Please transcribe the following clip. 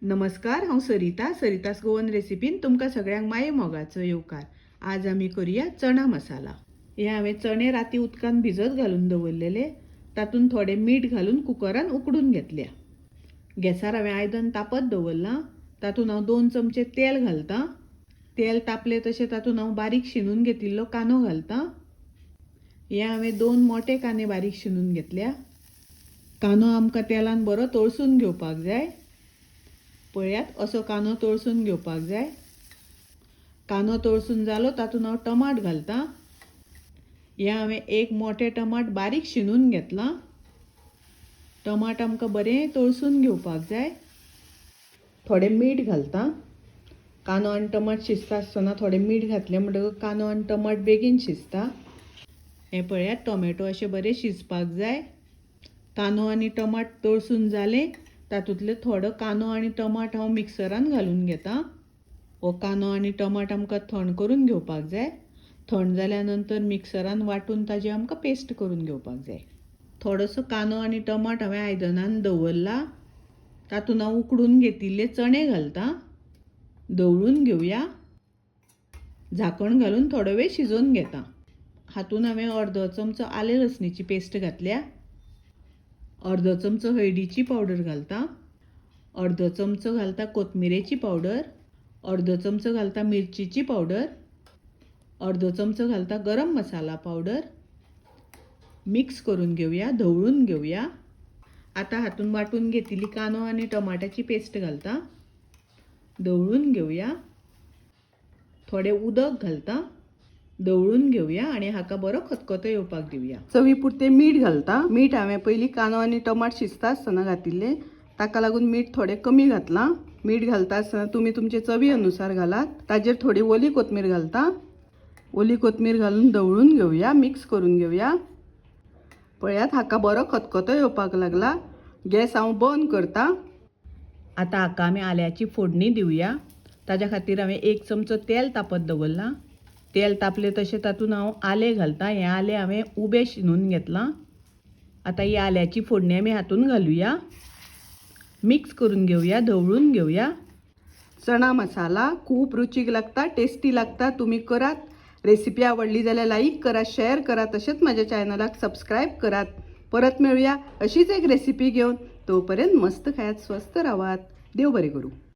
नमस्कार, हांव सरिता. सरितास गोवन रेसिपीन तुमकां सगळ्यांक माये मोगाचो येवकार. आज आमी करुया चणा मसाला. हे हांवें चणे राती उदकान भिजत घालून दवरलेले. तातूंत थोडें मीठ घालून कुकरान उकडून घेतल्या. गॅसार हांवें आयदन तापत दवरलां. तातूंत हांव 2 चमचे तेल घालतां. तेल तापलें तशें तातूंत हांव बारीक शिनून घेतिल्लो कांदो घालतां. हे हांवें 2 मोटे कांदे बारीक शिनून घेतल्या. कांदो आमकां तेलान बरो तळसून घेवपाक जाय. पळयात, असो कांदो तळसून घेवपाक जाय. कांदो तळसून जालो, तातूंत हांव टमाट घालतां. हें हांवें 1 मोठें टमाट बारीक शिनून घेतलां. टमाट आमकां बरें तळसून घेवपाक जाय. थोडें मीठ घालतां. कांदो आनी टमाट शिजता आसतना थोडें मीठ घातलें म्हणटकच कांदो आनी टमाट बेगीन शिजता. हें पळयात, टोमॅटो अशें बरें शिजपाक जाय. कांदो आनी टमाट तळसून जालें, तातूंतले थोडो कांदो आनी टमाट हांव मिक्सरान घालून घेतां. हो कांदो आनी टमाट आमकां थंड करून घेवपाक जाय. थंड जाल्या नंतर मिक्सरान वांटून ताजी आमकां पेस्ट करून घेवपाक जाय. थोडोसो कांदो आनी टमाट हांवें आयदनान दवरला. तातूंत हांव उकडून घेतिल्ले चणे घालतां. धवळून घेवया. झाकण घालून थोडो वेळ शिजोवन घेता. हातूंत हांवें अर्दो चमचो आलें लसणीची पेस्ट घातल्या. अर्दो चमचो हळदीची पावडर घालता. अर्दो चमचो घालता कोथमिरेची पावडर. अर्दो चमचो घालता मिरचीची पावडर. अर्दो चमचो घालता गरम मसाला पावडर. मिक्स करून घेवया, धवळून घेवया. आतां हातूंत वांटून घेतिल्ली कांदो आनी टमाट्याची पेस्ट घालता. धवळून घेवया. थोडें उदक घालता. धवळून घेवया आनी हाका बरो खतखतो येवपाक दिवया. चवी पुरतें मीठ घालता. मीठ हांवें पयलीं कांदो आनी टमाट शिजता आसतना घातिल्लें, ताका लागून मीठ थोडें कमी घातलां. मीठ घालता आसतना तुमी तुमचे चवी अनुसार घालात. ताजेर थोडी ओली कोथमीर घालता. ओली कोथमीर घालून धवळून घेवया, मिक्स करून घेवया. पळयात, हाका बरो खतखतो येवपाक लागला. गॅस हांव बंद करता. आतां हाका आमी आल्याची फोडणी दिवया. ताज्या खातीर हांवें 1 चमचो तेल तापत दवरलां. तेल तापलें तशें तातूंत हांव आलें घालता. हें आलें हांवें उबें शिनून घेतलां. आतां ही आल्याची फोडणी आमी हातूंत घालुया. मिक्स करून घेवया, धवळून घेवया. चणा मसाला खूब रुचीक लागता, टेस्टी लागता. तुमी करात. रेसिपी आवडली जाल्यार लाईक करा, शेअर करा, तशेंच माझ्या चॅनलाक सबस्क्राईब करात. परत मेळूया अशीच एक रेसिपी घेवन. तोपर्यंत मस्त खायात, स्वस्थ रावात. देव बरें करूं.